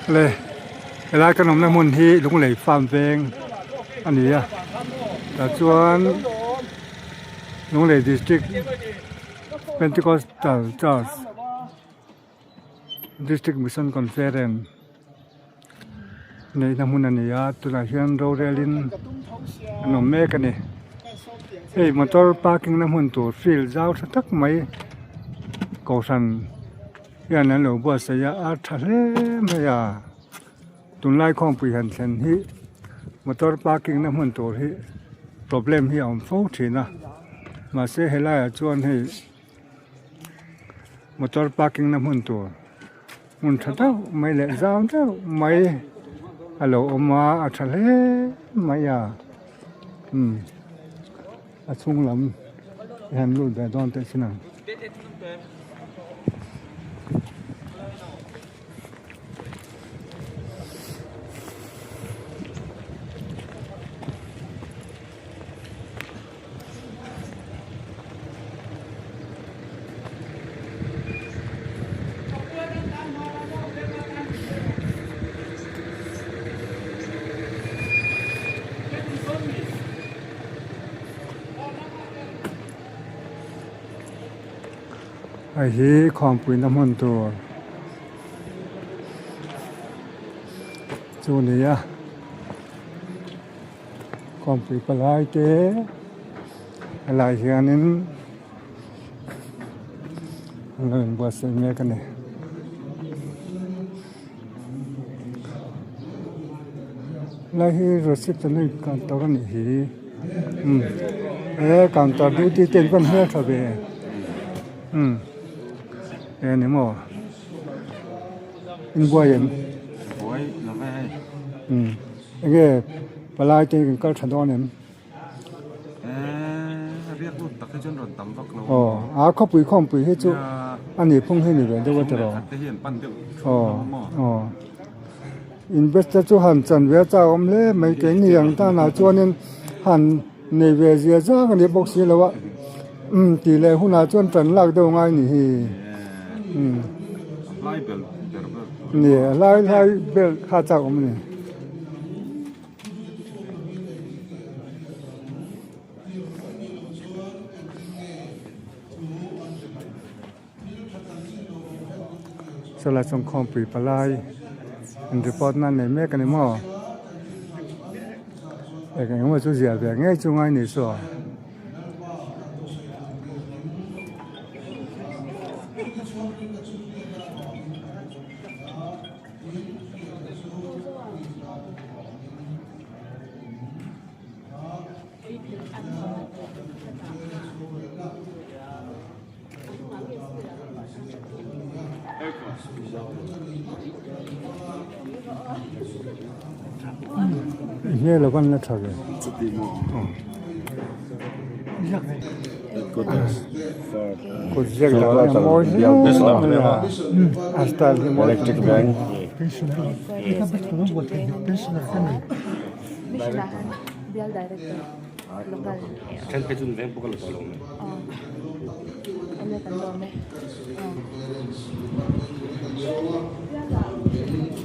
Le helai kan awmna hmun hi Lunglei farm veng a ni a tah chuan Lunglei district Pentecostal church district mission conference neihna hmun a ni a tunah hian rorelin an awm mek a ni hei motor parking na hmun tur field zau tha tak mai kohhran hian an lo buatsaih a a tha hle mai a tunlai khawmpui han thlen hi motor parking na hmun tur hi problem hi a awm fo thin a mahse helaiah chuan hei motor parking na hmun tur hmun tha deuh mai leh zau deuh mai a lo awm a a tha hle mai a umm a chhung lam hi han lut ve dawn teh sin ang. Hei hi khawmpuina hmun tur chu a ni a. Khawmpui palai te helai hianin an lo inbuatsaih mek a ni. Helai hi receipt an inkan tor a nih hi umm he counter duty te an van hmeltha ve umm eng ni maw inbuai em umm. Enge palai te kan kal tha dawn em? Eee riak lut tak hi chuan rawn tam vak lo. Aw a khawpui khawmpui hi chu a nih phung hi ni ve deuh a tiraw. Khat te hi an pan deuh thung lo maw? Aw investor chu han chan ve a chak awm hle mai keini ang tanah chuanin han nei ve zia zang a ni bawk si lo a umm tih leh hunah chuan tan lak deuh ngai ni hi umm. Lai bel ber ber. Ni lai lai bel kha chak awm a ni. Chulai chuan khawmpui palai in report na nei mek a ni maw eng eng emaw chu ziah ve ngei chu ngai ni saw. Hmel a van la tha ve. Kut ziak dan hi a mawi hle mai a, a style hi mawi tak mai.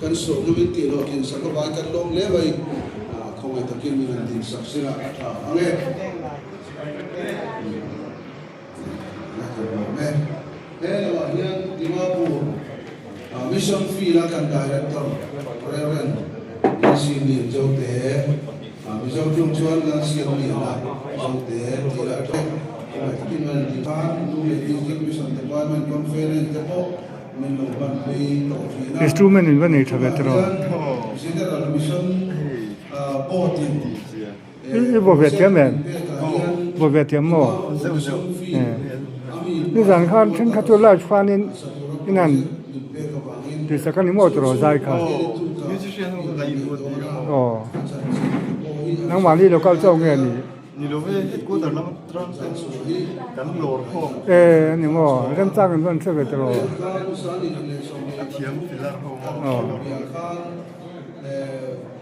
Kan sawmna min tih loh dinsak avai kan lawm hle mai, khawngaih takin min han dinsak sila a tha ang e. La kan lawm e. He lamah hian Dimapur Mission Field-a kan Director Rev. Nancy Lian Zote, Mizo ṭawng chuan Lalsiamliana Zote tih lah ṭawng khawngaih takin min han dinsak. Lunglei District Mission Department Conference te pawh min lo hmanpui tawh ṭhin a. Instrument in va nei ṭha ve tiraw? Tunah hian General Mission Board-in I vaw ve thiam em? Vaw ve thiam maw? Nizan khan thenkhat chu live khanin in han tihsak a ni maw tiraw zai kha? Aw. Nangmahni lo kal chauh nge ni? E a ni maw? Remchang in rawn hre ve tiraw? Aw.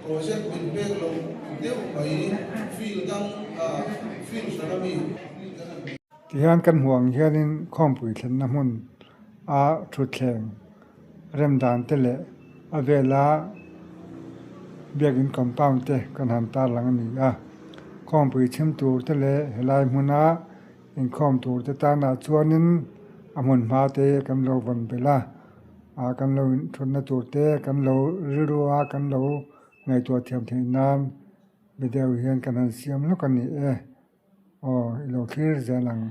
Project min pek lo deuh mai field dang ah field hran ami. Tihian kan hmuh ang hianin khawmpui thlenna hmun a thutthleng rem dan te leh a vela biakin compound te kan han tarlang a ni a khawmpui chhim tur te leh helai hmuna inkhawm tur te tanah chuanin a hmun hma te kan lo vawn belh a ah kan lo inthutna tur te kan lo rilru a kan lo ngaihtuah thiam theih nan video hian kan han siam lawk a ni e. Aw i lo thlir zel ang.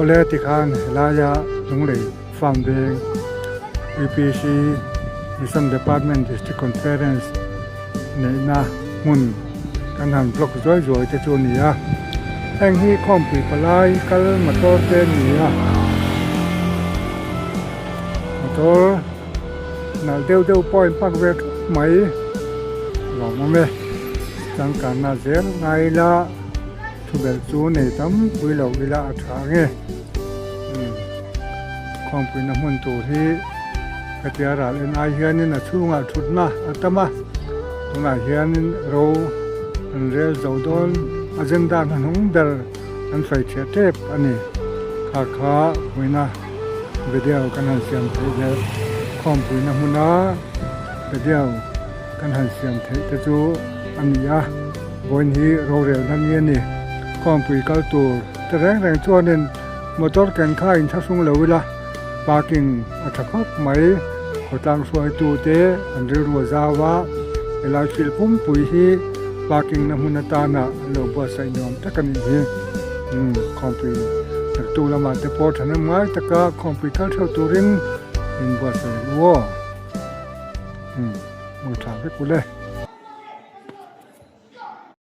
Awle tikhan helaia Lunglei Farm Veng UPC Mission Department District Conference neihna hmun kan han block zuai zuai te chu a ni a heng hi khawmpui palai kal motor te a ni a motor nalh deuh deuh pawh a in park ve theuh mai lawmawm e changkanna zel ngai ila thu belh chu nei tam pui lo ila a tha ang e khawmpuina hmun tur hi. Hetia ral en ai hianin a chhungah thutna a tam a, tunah hianin ro an rel zo dawn agenda hnahnung ber an sawi chhiah tep a ni. Kha kha puina video kan han siam theih leh khawmpuina hmuna video kan han siam theih te chu a ni a, vawiin hi rorel na ni a ni. Khawmpui kal tur te reng reng chuanin motor ken kha inthlahrung lo ila. Parking a tha khawp mai, khawtlang hruaitu te an rilru a zau a, helai field pumpui hi parking na hmun atana an lo buatsaih nuam tak a nih hi. Umm khawmpui naktu lamah te pawh thahnem ngai taka khawmpui kal theuh turin in buatsaih ang u aw. Umm hmang tha vek u le.